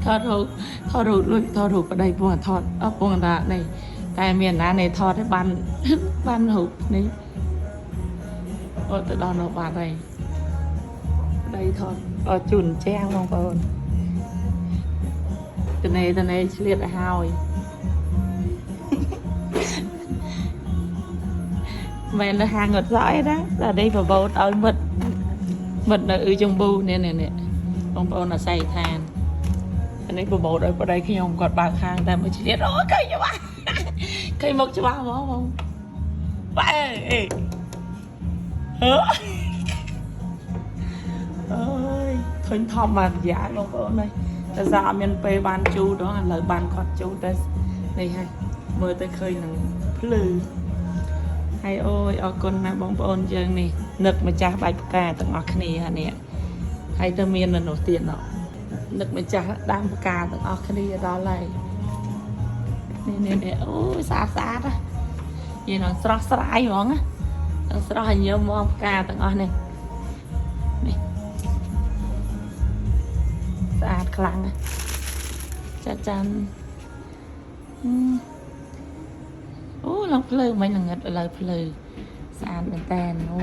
ថតរូបថតរូបលុយថតរូបប្តីពងថតអត់ពងតានេះតែមានណានេះថតឲ្យបានបានរូបនេះអូទៅដល់នៅបាត់ហើយប្តីថតអត់ជូនជាងបងប្អូនតនេតនេឆ្លៀតឲ្យហើយមែននៅហាងអត់សក់អីណាតែនេះបបោតឲ្យមិត្តមិត្តនៅអ៊ឺចង្ប៊ូនេះនេះនេះបងប្អូនអាស័យដ្ឋានអានេះបបោតឲ្យប្តីខ្ញុំគាត់បើកហាងតែមួយឆ្លៀតអូឃើញច្បាស់ឃើញមកច្បាស់ហ្មងបងបែអេហឺអើយធុញថប់មករយៈបងប្អូនអើយតែសារអត់មានពេលបានជូតដល់ឥឡូវបានគាត់ជូតតែនេះហើយមើលទៅឃើញនឹងភ្លឺ ហើយអូយអរគុណណាស់បងប្អូនយើងនេះនឹកម្ចាស់បាច់ផ្កាទាំងអស់គ្នាហានេះហើយទៅមាននៅនោះទៀតណោះនឹកម្ចាស់ដើមផ្កាទាំងអស់គ្នាដល់ហើយនេះនេះនេះអូយស្អាតស្អាតណានិយាយឡើងស្រស់ស្រាយហ្មងណាទាំងស្រស់ឲ្យញើមហ្មងផ្កាទាំងអស់នេះនេះស្អាតខ្លាំងណាស់ចាត់ចាន់ហឹមអូឡើងភ្លឺមិញល្ងិតឥឡូវភ្លឺ ស្អាតមែនតើអូ